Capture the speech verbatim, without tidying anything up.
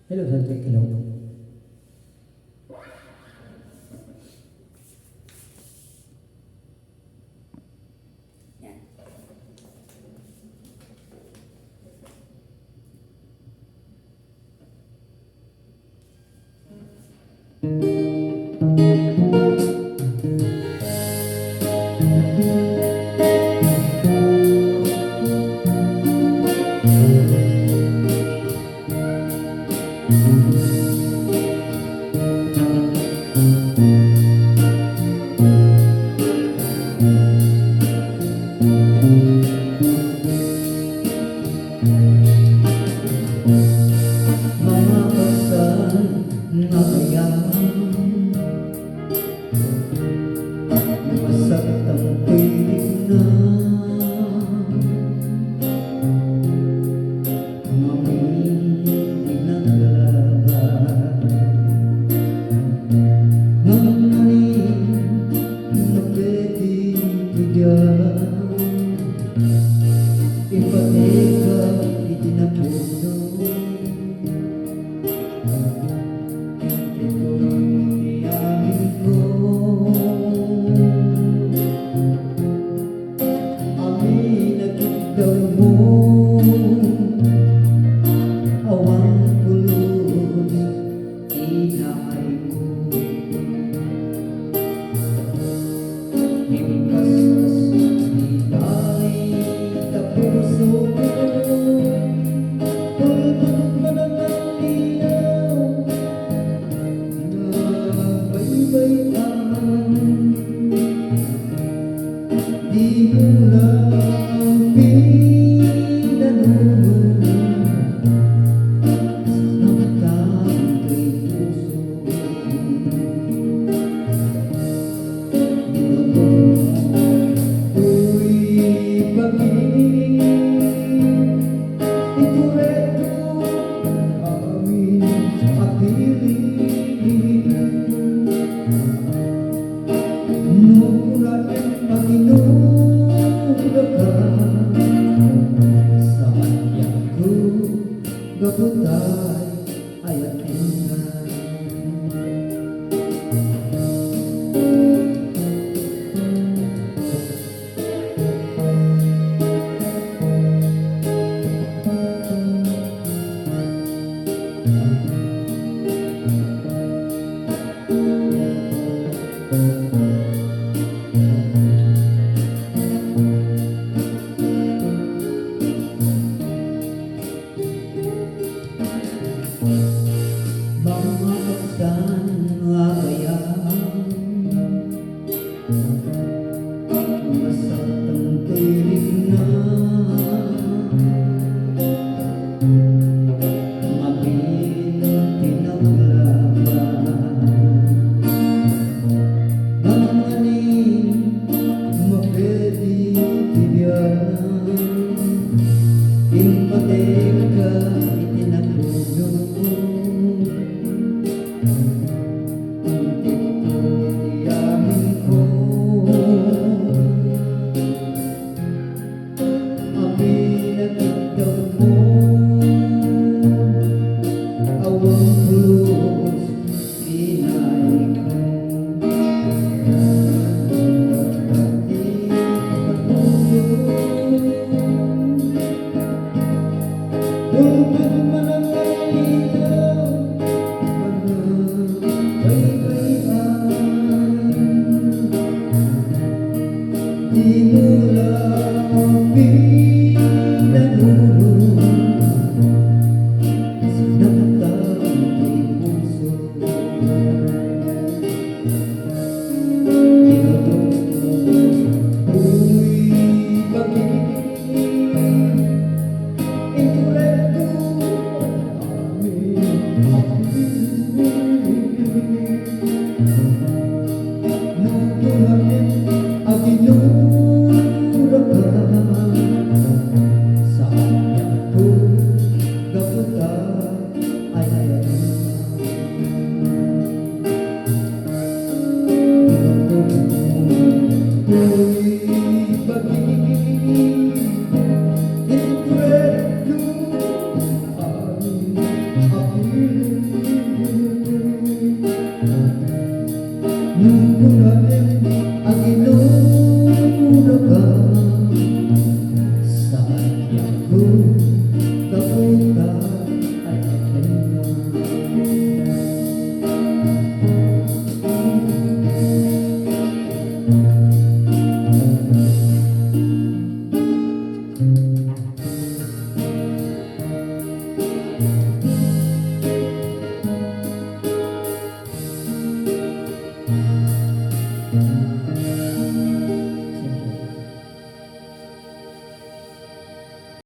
Hello, sound check, hello. Yan. Mga kasal nga ayan, masagtang toy rikna, mamin pinaglaba. Ngem nani, napedi ti Dios, ipatega iti napuso. Inted ti amin ko. Amin a giddaw mo, awan pulos ti naay ko. Impaspas ti dayta puso ko, pulbot man ang liyaw. Nabaybayan, di mo lang pinanuno. Saktan ko'y puso. Di mo ko'y pag-ibig. Itureto amin a piling. No kuraem a kinudaka, saan diak ko gapu tay ayatenka. Mga kasal nga ayan, masaktan toy rikna, mamin pinaglaba. Ngem nani, mapedi ti Dios, impateka iti napuso. Inted ti amin ko. Amin a giddaw mo, awan pulos ti naay ko. Pulbot